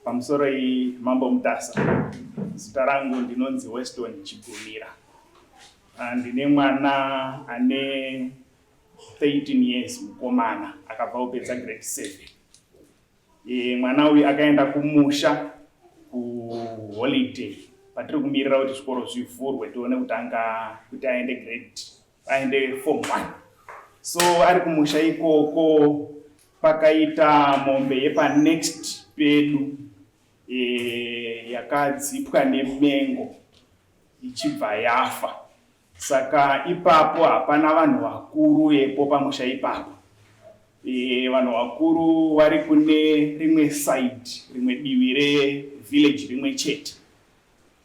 Pamusoro iyi, Mambo Mutasa. Zita rangu ndinonzi Weston Chigumira. Ndine mwana ane 13 years, mukomana akabva kupedza grade 7. Mwana uyu akaenda kumusha kuholiday patiri kumirira kuti zvikoro zvivhurwe tione kutanga kuti aende grade, aende form 1. So ari kumusha ikoko pakaita mombe yepanext pedu yakadzipwa nemengo ichibva yafa. Saka ipapo hapana vanhu vakuru vepo pamusha ipapo. Vanhu vakuru vari kune rimwe side, rimwe divi revillage rimwe chete.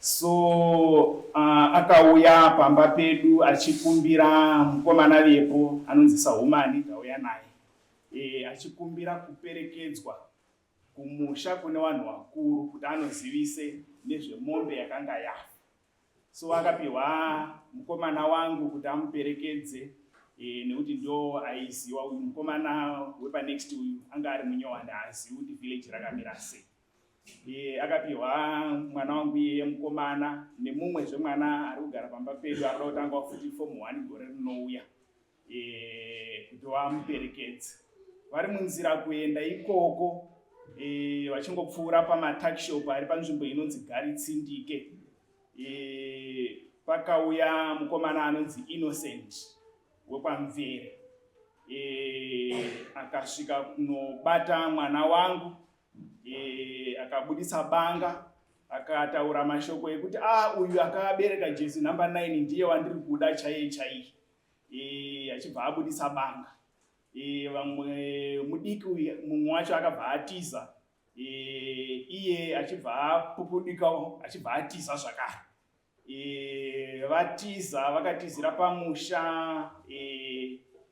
So akauya pamba pedu achikumbira mukomana vepo anonzi Sahumani, tauya naye achikumbira kuperekedzwa kumusha kune vanhu vakuru kuti anozivise nezvemombe yakanga yafa. So akapiwa mukomana wangu kuti amuperekedze nekuti ndo aiziwa. Uyu mukomana wepanext uyu anga ari munyowani, haazivi kuti village rakamira sei. Akapiwa mwana wangu iyeye mukomana nemumwezve mwana ari kugara pamba pedu arikuda kutanga futi form 1 gore rinouya kuti vamuperekedze. Vari munzira kuenda ikoko, vachingopfuura pamatuckshop ari panzvimbo inonzi Garitsindike, pakauya mukomana anonzi Innocent wekwaMvere, akasvika kunobata mwana wangu, akabudisa banga, akataura mashoko ekuti a ah, uyu akabereka jezi number 9 ndiye wandiri kuda chaiye chaiye, achibva abudisa banga. Vamwe mudiki uyu, mumwe wacho akabva atiza, iye achibva apupudikawo achibva atiza zvakare. Vatiza vakatizira pamusha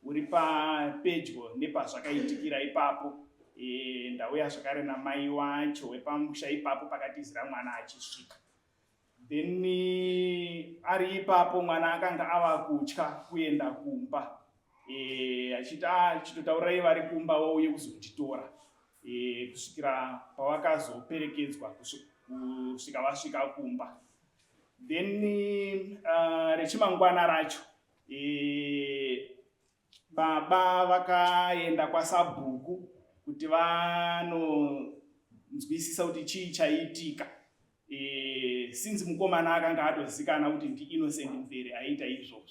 uri papedyo nepazvakaitikira ipapo. Ndauya zvakare namai wacho wepamusha ipapo pakatizira mwana achisvika. Then ari ipapo mwana akanga ava kutya kuenda kumba, achiti ah, chitotaurai vari kumba vauye kuzonditora, kusvikira pavakazoperekedzwa kusvika vasvika kumba. Then rechimangwana racho baba vakaenda kwasabhuku kuti vanonzwisisa kuti chii chaitika, since mukomana akanga atozikana kuti ndiInnocent Mvere aiita izvozvo.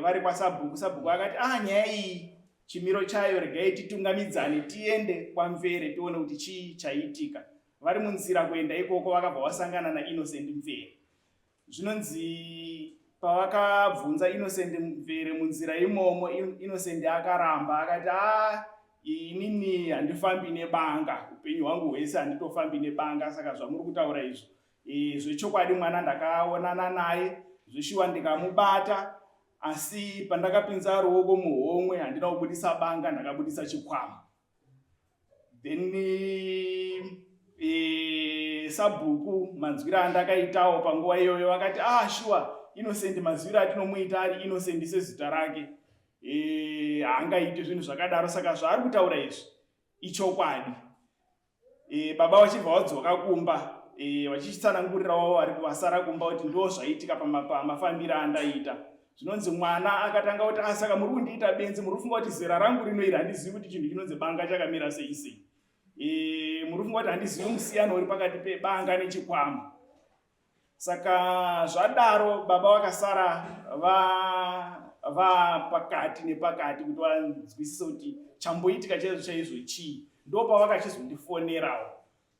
Vari kwasabhuku, sabhuku akati ah, nyaya iyi chimiro chayo regai titungamidzane tiende kwaMvere tione kuti chii chaitika. Vari munzira kuenda ikoko vakabva vasangana naInnocent Mvere. Zvinonzi pavakabvunza Innocent Mvere munzira imomo, Innocent akaramba akati a ah, inini handifambi nebanga, upenyu hwangu hwese handitofambi nebanga, saka zvamuri kutaura izvo zvechokwadi mwana ndakaonana naye zveshuwa ndikamubata, asi pandakapinza ruoko muhomwe handina kubudisa banga, ndakabudisa chikwama. Then sabhuku, manzwiro andakaitawo panguva iyoyo, vakati ah, shuwa Innocent mazwiro atinomuita ari Innocent sezita rake, haangaiti zvinhu zvakadaro, saka zvaari kutaura izvi ichokwadi. Baba vachibva vadzoka kumba, vachichitsanangurira wavo vari vasara kumba kuti ndo zvaitika pamafambiro andaita. Zvinonzi mwana akatanga kuti ah, saka muri kundiita benzi, muri kufunga kuti zera rangu rino iri handizivi kuti chinhu chinonzi banga chakamira sei sei, muri kufunga kuti handizivi musiyano uri pakati pebanga nechikwama. Saka zvadaro baba vakasara va pakati nepakati kuti vanzwisise kuti chamboitika chaizvo chaizvo chii. Ndo pavakachizondifonerawo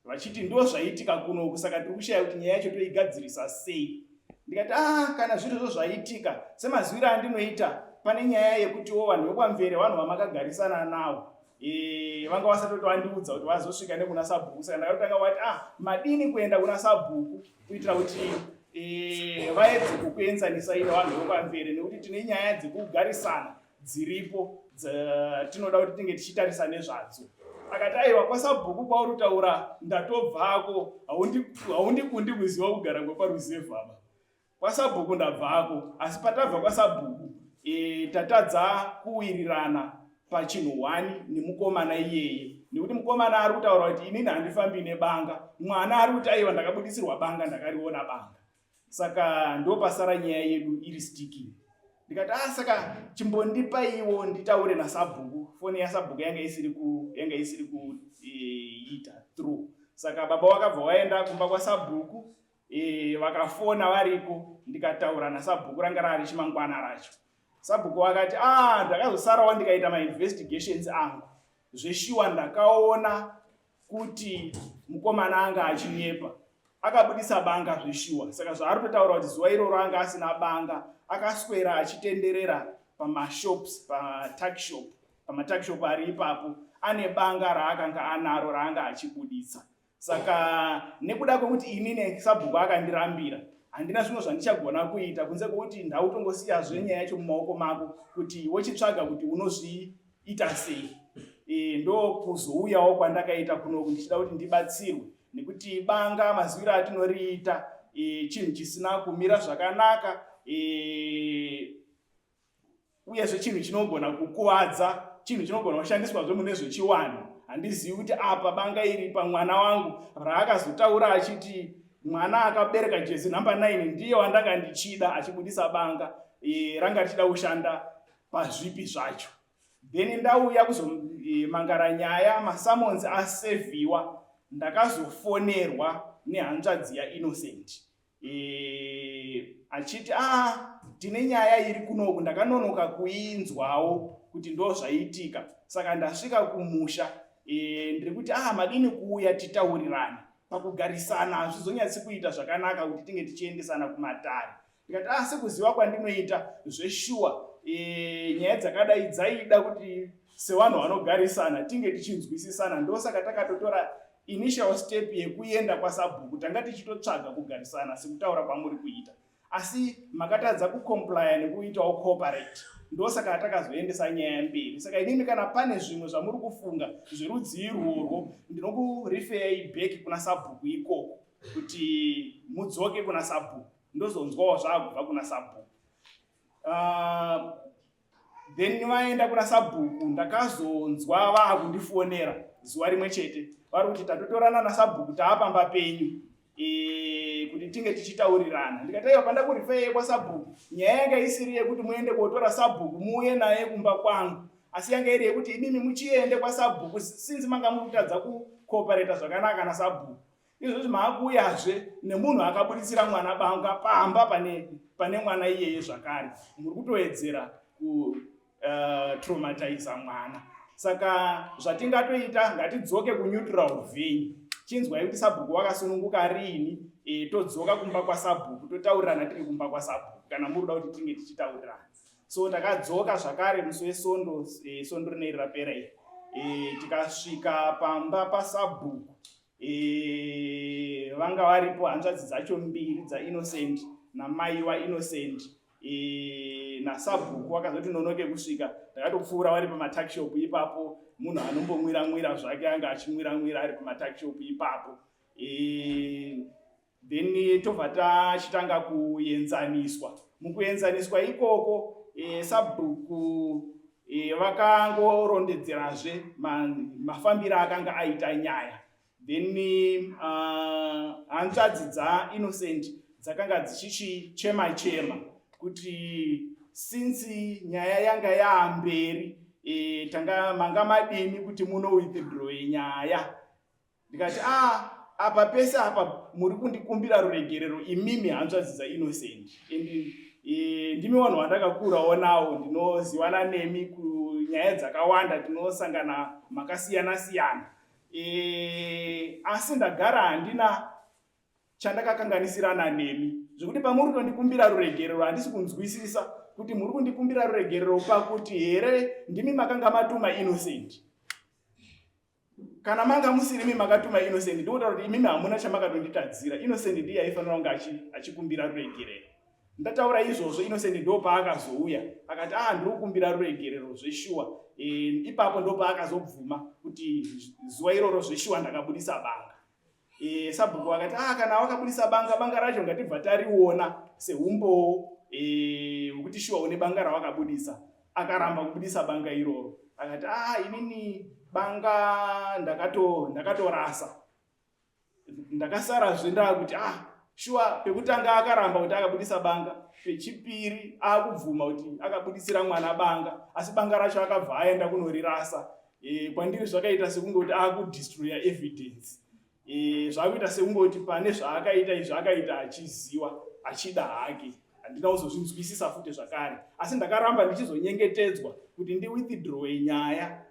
vachiti ndo zvaitika kunoku, saka tiri kushaya kuti nyaya yacho toigadzirisa sei. Ndikati ah, kana zviri zvo zvaitika, semazwiro andinoita pane nyaya yekutiwo vanhu vekwaMvere vanhu vamakagarisana navo, vanga vasatoti vandiudza kuti vazosvika nekuna sabhuku. Saka ndakatotanga vati ah, madini kuenda kuna sabhuku kuitira kuti vaedze kukuenzanisai nevanhu vekwaMvere, nekuti tine nyaya dzekugarisana dziripo tinoda kuti tinge tichitarisa nezvadzo. Akati aiwa, kwasabhuku kwauri kutaura ndatobvako, haundikundi kuziva kugara kweparuzevha apa, kwasabhuku ndabvako, asi patabva kwasabhuku tatadza kuwirirana pachinhu 1 nemukomana iyeye. Nekuti mukomana ari kutaura kuti inini handifambi nebanga, mwana ari kuti aiwa, ndakabudisirwa banga, ndakariona banga. Saka ndopasara nyaya yedu iri sticky. Ndikati, ah, saka chimbondipaiwo nditaure nasabhuku. Foni yasabhuku yanga isiri kuita through. Saka baba wakabva waenda kumba kwasabhuku, vakafona variko, ndikataura nasabhuku. Ranga rari chimangwana racho. Sabhuku vakati, ah, ndakazosarawo ndikaita mainvestigations angu. Zveshuwa ndakaona kuti mukomana anga achinyepa, akabudisa banga zveshuwa. Saka zvaari kutotaura kuti zuva iroro anga asina banga, akaswera achitenderera pamashops, patuckshop, pamatuckshop ari ipapo, ane banga raakanga anaro raanga achibudisa. Saka nekuda kwekuti inini sabhuku akandirambira, handina zvimwe zvandichagona kuita kunze kwekuti ndautongosiyazve nyaya yacho mumaoko mako kuti wochitsvaga kuti unozviita sei. Ndokuzouyawo kwandakaita kunoku ndichida kuti ndibatsirwe, nekuti banga maziviro atinoriita chinhu chisina kumira zvakanaka, uyezve chinhu chinogona kukuvadza, chinhu chinogona kushandiswazve mune zvechiwanhu. Handizivi kuti apa banga iri pamwana wangu raakazotaura achiti mwana akabereka jezi namba 9 ndiye wandanga ndichida, achibudisa banga, ranga richida kushanda pazvipi zvacho. Then ndauya kuzomangara nyaya, masummons aserviwa, ndakazofonerwa nehanzvadzi yaInnocent, achiti, a, tine nyaya iri kunoku, ndakanonoka kuinzwawo kuti ndo zvaitika. Saka ndasvika kumusha, ndiri kuti, ah, madini kuuya titaurirane? Pakugarisana hazvizonyatsi kuita zvakanaka kuti tinge tichiendesana kumatare. Ndikati, ah, sekuziva kwandinoita zveshuwa, nyaya dzakadai dzaida kuti sevanhu vanogarisana tinge tichinzwisisana. Ndosaka takatotora initial step yekuenda kwasabhuku, tanga tichitotsvaga kugarisana sekutaura kwamuri kuita, asi makatadza kucomplya nekuitawo cooperate. Ndosaka takazoendesa nyaya mberi. Saka inini, kana pane zvimwe zvamuri kufunga zverudzi irworwo, ndinokureferai back kuna sabhuku ikoko kuti mudzoke kuna sabhuku, ndozonzwawo zvaakubva kuna sabhuku. Then vaenda kuna sabhuku, ndakazonzwa vaakundifonera zuva rimwe chete vari kuti, tatotorana nasabhuku, taapamba penyu, kuti tinge tichitaurirana. Ndikati, aiwa, pandakureferai kwasabhuku, nyaya yanga isiri yekuti muende kotora sabhuku muuye naye kumba kwangu, asi yanga iri yekuti imimi muchiende kwasabhuku, since manga muri kutadza kucooperata zvakanaka nasabhuku. Izvozvi maakuuyazve nemunhu akabudisira mwana banga pamba pane mwana iyeye zvakare, muri kutowedzera kutraumatiza mwana. Saka zvatingatoita, ngatidzoke kuneutral venue, chinzwai kuti sabhuku wakasununguka riini, todzoka kumba kwasabhuku, totaurirana tiri kumba kwasabhuku kana muri kuda kuti tinge tichitaurirana. So takadzoka zvakare musi wesondo, sondo rineri rapera iri, tikasvika pamba pasabhuku. Vanga varipo hanzvadzi dzacho mbiri dzaInnocent namai waInnocent, nasabhuku vakazoti nonoke kusvika. Ndakatopfuura vari pamatuckshop ipapo, munhu anombomwira mwira zvake, anga achimwira mwira ari pamatuckshop ipapo. Then tobva tachitanga kuenzaniswa. Mukuenzaniswa ikoko, sabhuku vakangorondedzerazve mafambiro akanga aita nyaya. Then hanzvadzi dzaInnocent dzakanga dzichichichema chema kuti since nyaya yanga yaamberi, tanga manga madini kuti muno withdraw nyaya. Ndikati, a, apa pese apa muri kundikumbira ruregerero imimi hanzvadzi dzaInnocent, and ndimi vanhu vandakakurawo nawo, ndinozivana nemi kunyaya dzakawanda, tinosangana makasiyana siyana, asi ndagara handina chandakakanganisirana nemi zvekuti pamuri kutondikumbira ruregerero, handisi kunzwisisa kuti muri kundikumbira ruregerero pakuti here ndimi makanga matuma Innocent. Kana manga musirimi makatuma Innocent, ndikutaura kuti imimi hamuna chamakatonditadzira. Innocent ndiye aifanira kunge achikumbira ruregerero. Ndataura izvozvo, Innocent ndo paakazouya akati, ah, ndiri kukumbira ruregerero zveshuwa. Ipapo ndo paakazobvuma kuti zuva iroro zveshuwa ndakabudisa banga. Sabhuku akati, ah, kana wakabudisa banga, banga racho ngatibva tariona seumbowo hwekuti shuwa une banga rawakabudisa. Akaramba kubudisa banga iroro, akati, ah, inini Banga ndakato ndakatorasa. Ndakasarazve ndakuti ah shuwa pekutanga akaramba kuti akabudisa banga, pechipiri akubvuma kuti akabudisira mwana banga, asi banga racho akabva aenda kunorirasa. Kwandiri zvakaita sekunge kuti akudestroya evidence. Zvakuita sekunge kuti pane zvaakaita izvi akaita achiziwa achida hake. Handina kuzozvinzwisisa futi zvakare, asi ndakaramba ndichizonyengetedzwa kuti ndiwithdrawe nyaya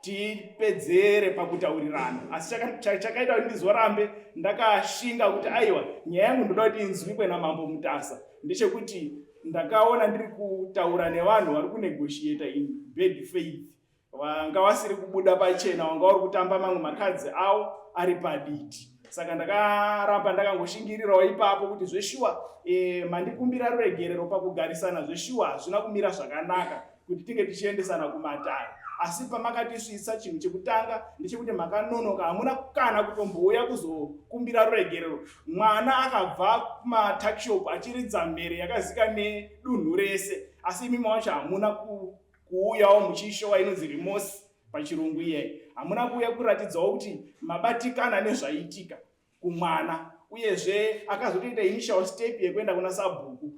tipedzere pakutaurirana. Asi chakaita kuti ndizorambe ndakashinga kuti aiwa nyaya yangu ndoda kuti inzwikwe naMambo Mutasa ndechekuti ndakaona ndiri kutaura nevanhu vari kunegotiata in bad faith, vanga vasiri kubuda pachena, vanga vari kutamba mamwe makadzi avo ari paditi. Saka ndakaramba ndakangoshingirirawo ipapo kuti zveshuwa mandikumbira ruregerero pakugarisana, zveshuwa hazvina kumira zvakanaka kuti tinge tichiendesana kumatare, asi pamakatisvitsa chinhu chekutanga ndechekuti makanonoka, hamuna kana kutombouya kuzokumbira ruregerero. Mwana akabva kumatakshop achiridza mhere yakazika nedunhu rese, asi imi mawacho hamuna kuuyawo muchishowa inonzi remorse pachirungu iyeye, hamuna kuuya kuratidzawo kuti mabatikana nezvaitika kumwana. Uyezve akazotoita initial step yekuenda kuna sabhuku,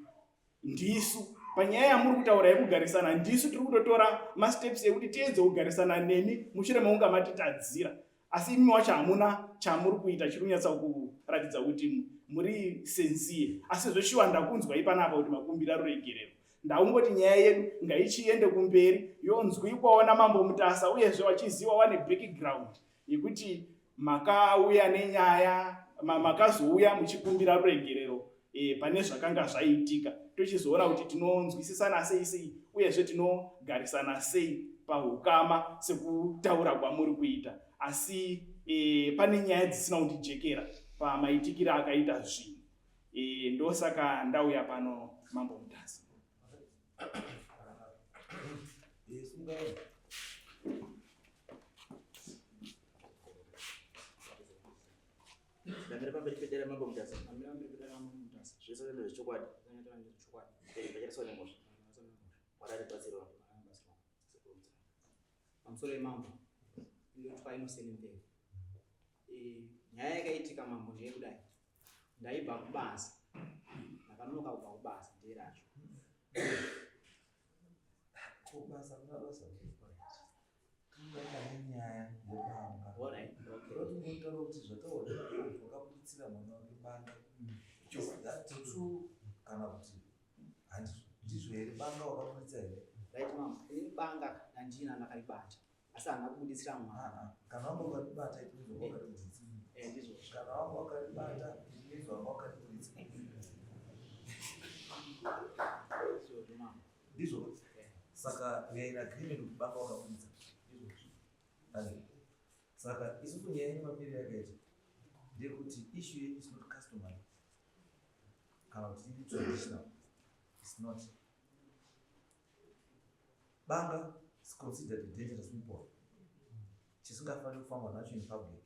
ndisu panyaya yamuri kutaura yekugarisana, ndisu tiri kutotora masteps ekuti tiedze kugarisana nemi mushure mekunge matitadzira, asi imi wacho hamuna chamuri kuita chiri kunyatsa kuratidza kuti muri sincere. Asi zveshuwa ndakunzwai panapa kuti makumbira ruregerero, ndaungoti nyaya yedu ngaichiende kumberi yonzwikwawo naMambo Mutasa, uyezve vachiziva wane background yekuti makauya nenyaya, makazouya muchikumbira ruregerero pane zvakanga zvaitika, tochizoona kuti tinonzwisisana sei sei uyezve tinogarisana sei pahukama sekutaura kwamuri kuita. Asi pane nyaya dzisina kundijekera pamaitikiro akaita zvinhu, ndosaka ndauya pano, Mambo Mutasa. Ndamira pamberi pedare, Mambo Mutasa. Zvese ndezvechokwadi. Pachariswa nemhosva. Mwari atibatsirawo. Pamusoro yemambo, ndinotwa Innocent Mberi. Nyaya yakaitika, mambo, ndeyekudai: ndaibva kubasa, ndakanonoka kubva kubasa ndeye racho. Kubasa kuna basa kanga nenyaya yebanga. Alright, okay. Rotingotaura kuti zvataura wakabuditsira mwana wake banga. Is that true kana kuti handizvo? Ndizvo here? Banga wakabuditsa here? Right, mambo, inini banga ndandina ndakaribata, asi handina kubuditsira mwana. Ah, ah. Kana wanga wakaribata, it means wanga wakaribuditsa. Ndizvozvo. Kana wanga wakaribata, it means wanga wakaribuditsa. Ndizvozvo, mambo. Ndizvo. Saka we are in agreement kuti banga wakabuditsa. Ndizvozvo. Ane. Saka isusu nyaya yenyu mamiriro yakaita ndeyekuti issue yenyu is not customary kana kuti iri traditional. It's not. Banga is considered a dangerous weapon chisingafaniri kufambwa nacho in public.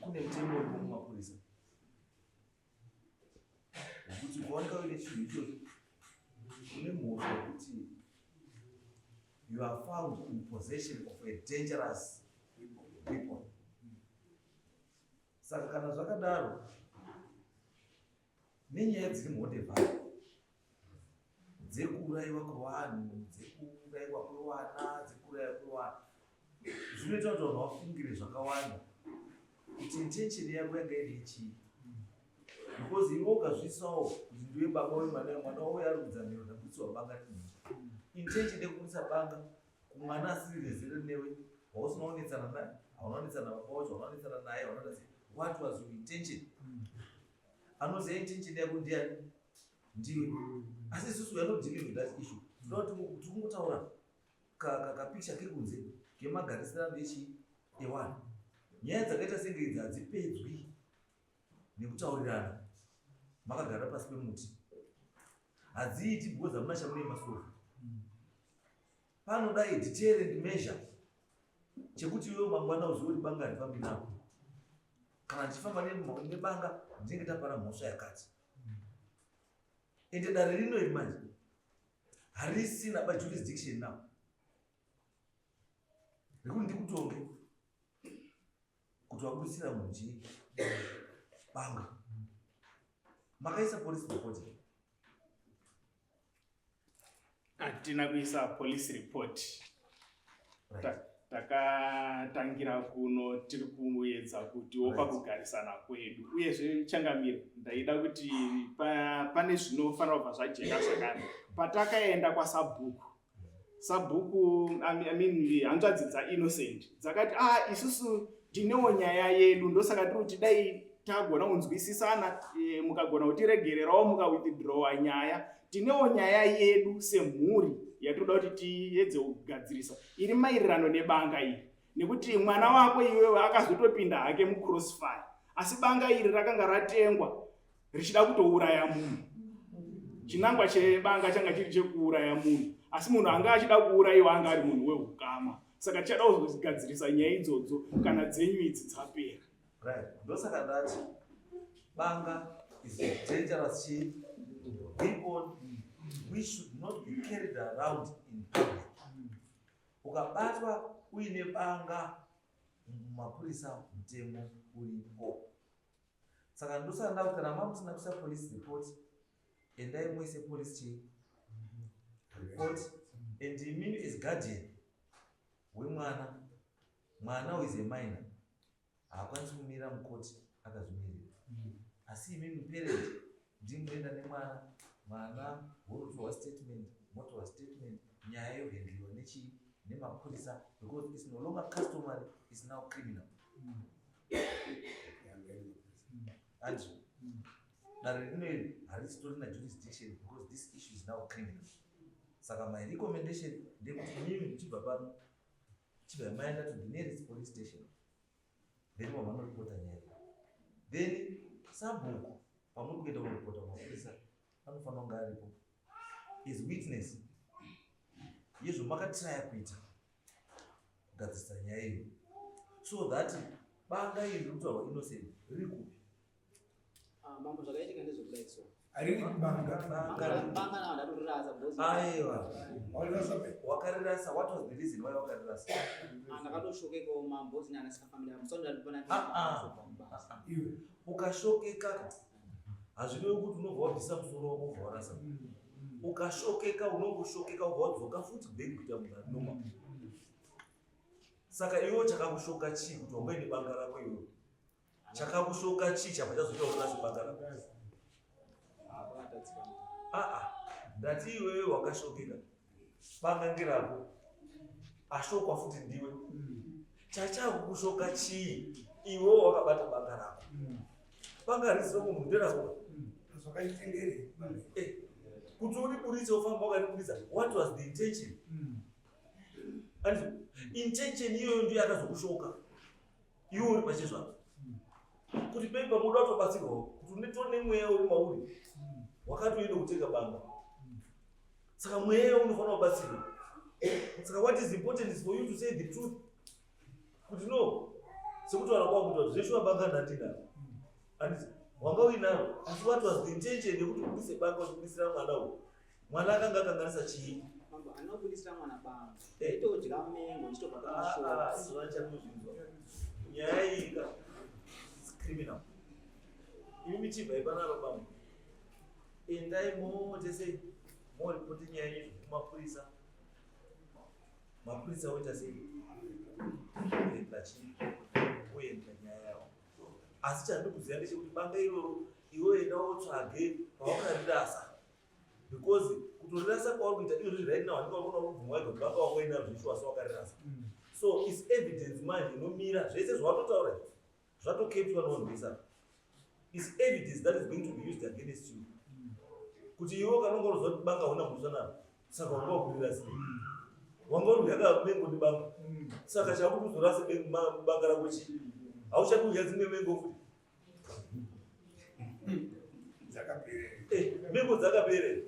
Kune mutemo uripo mumapurisa wekuti ukaoneka uine chinhu ichocho une mhosva yekuti you are found in possession of a dangerous weapon. Saka kana zvakadaro, nenyaya dziri muHonde Valley dzekuurayiwa kwevanhu, dzekuurayiwa kwevana, dzekuurayiwa kwevana, zvinoita kuti vanhu vafungire zvakawanda kuti intention yako yanga iri chii, because iwe ukazvisawo kuti ndiwe baba wemwana, mwana wauya ari kudzamira ndabutsiwa banga nemunhu, intention yekubudisa banga kumwana asiri vezera newe, wausina kunetsana naye, hauna kunetsana baba wacho, hauna kunetsana naye, hauna sei, what was your intention? Anoziva intention yako ndiani? Ndiwe. Asi isusu we are not dealing with that issue. Tinoda kuti tiri kungotaura kapicture kekunze kemagarisirano echi ewanhu. Nyaya dzakaita senge idzi hadzipedzwi nekutaurirana makagara pasi pemuti, hadziiti, because hamuna chamune masoro. Panoda a deterrent measure chekuti iwewe mangwana uzive kuti banga handifambi nako. Kana ndichifamba nebanga ndinenge tapara mhosva yakati. Ende dare rino iri manje. Harisina ba jurisdiction now rekuti ndikutonge kuti wabudisira munhu chii banga. Makaisa police report? Hatina kuisa police report. Takatangira kuno tiri kuedza kutiwo pakugarisana kwedu. Uyezve changamire, ndaida kuti pane zvinofanira kubva zvajeka zvakare. Patakaenda kwasabhuku, sabhuku, I mean, hanzvadzi dzaInnocent dzakati, ah, isusu tinewo nyaya yedu, ndosaka tiri kuti dai tagona kunzwisisana, mukagona kutiregererawo mukawithdrawa nyaya. Tinewo nyaya yedu semhuri yatinoda kuti tiedze kugadzirisa iri maererano nebanga iri, nekuti mwana wako iwewe akazotopinda hake mucrossfire, asi banga iri rakanga ratengwa richida kutouraya munhu. Chinangwa chebanga changa chiri chekuuraya munhu, asi munhu anga achida kuurayiwa anga ari munhu wehukama. Saka tichada kuzogadzirisa nyaya idzodzo kana dzenyu idzi dzapera. Right, ndosaka ndati banga is a dangerous chi weapon which should not be carried around in public. Ukabatwa uine banga, mapurisa, mutemo uripo. Saka ndosaka ndakuti kana mamusina kuisa police report, endai muise police chi report. And imimi as guardian wemwana, mwana is a minor, haakwanisi kumira mukoti akazvimirira, asi imimi parent ndimunoenda nemwana, mwana wonotorwa statement, motorwa statement, nyaya yohandliwa nechii, nemapurisa, because it's no longer customary, it's now criminal. Andrew, dare rino iri harisitorina jurisdiction because this issue is now criminal. Saka my recommendation ndekuti imimi muchibva pano, chibva maenda to the nearest police station, then wavanoripota nyaya iyi. Then sabhuku, pamuri kuenda kunoripota kumapurisa, anofanira kunge aripo as witness yezvo makatiraya kuita kugadzirisa nyaya iyo, so that banga iri riri kutaurwa Innocent riri kupi? Ah, mambo, zvakaitika ndezvekudai so. Hariri kubanga. Banga nawo ndatorirasa because Aiwa. Warirasa pe? Wakarirasa. What was the reason why wakarirasa? Ah, ndakatoshokekawo mambo, because nana sikafambira musandandipana. Ah, ah. Iwe. Ukashokeka hazvirevi kuti unobva wabvisa musoro wako ubva warasa. Ukashokeka unongoshokeka, ubva wadzoka futi back kuita munhu ari normal. Saka iwewo chakakushoka chii kuti wangoine banga rako iwewe? Chakakushoka chii chabva chazoita urase banga rako? Aa, ndati iwewe wakashokeka, banga ngerako, ashokwa futi ndiwe. Chachakukushoka chii iwewo wakabata banga rako? Banga harisi rako, munhu nderako. Zvakaitengere. Eh, kuti uriburitse ufamba wakaribudisa, what was the intention? And intention iyoyo ndiyo yakazokushoka iwe uri pachezvako, kuti maybe pamuda kutobatsirwawo kuti unetori nemweya uri mauri wakatoenda kutenga banga. Saka mweya unofanira kubatsirwa. Saka what is important is for you to say the truth kuti no, sekutaura kwangu kuti zveshuwa banga ndandinaro, handiti wanga uinaro, asi what was the intention yekuti ubudise banga uchibudisira mwana uyu? Mwana akanga akanganisa chii? Mambo, anobudisira mwana banga. Eh. Itodya mengo ndichitobva Ah, pamashoka. ah, izvo vachatozvinzwa. Nyaya iyi ka, it's criminal. Imi michibva ipanapa pamwe, endai motese moripoti nyaya yenyu kumapurisa. Mapurisa oita sei? Oenda chii, oenda nyaya yavo. Asi chandikuziva ndechekuti banga iroro, iwe enda wotsvage pawakarirasa, because kutorirasa kwauri kuita izvozvi right now, handika uri kubvuma wega kuti banga wangoenda zveshuwa, asi wakarirasa. So it's evidence manje inomira zvese zvawatotaura izvi, zvatokeptwa nevanhu vese apa. Is evidence that is going to be used against you, kuti iwe ukanongoroziva kuti banga hauna mhosva naro, saka wanga wakurira sei? Wanga uri kudya mengo nebanga, saka chakuti uzorase banga rako chii? Hauchadi kudya dzimwe mengo futi? Dzakapera. Eh, mengo dzakapera.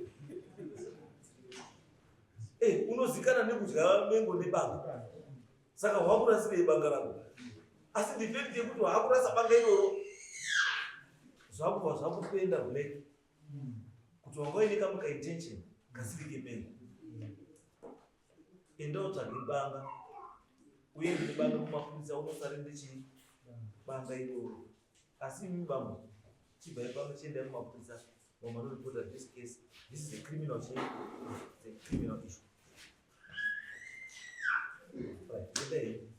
Eh, unozikana nekudya mengo nebanga, saka wakurasirei banga rako? Asi the fact yekuti waakurasa banga iroro, zvakubva zvakupenda black kuti wanga uine kamwe kaintention kasiri kemengo. Enda utsvage banga uende nebanga kumapurisa unosarende chii banga iroro. Asi imi bambo chibvai pano chiendai kumapurisa vamanoripota this case. This is a criminal chii? It's a criminal issue. Right, endai.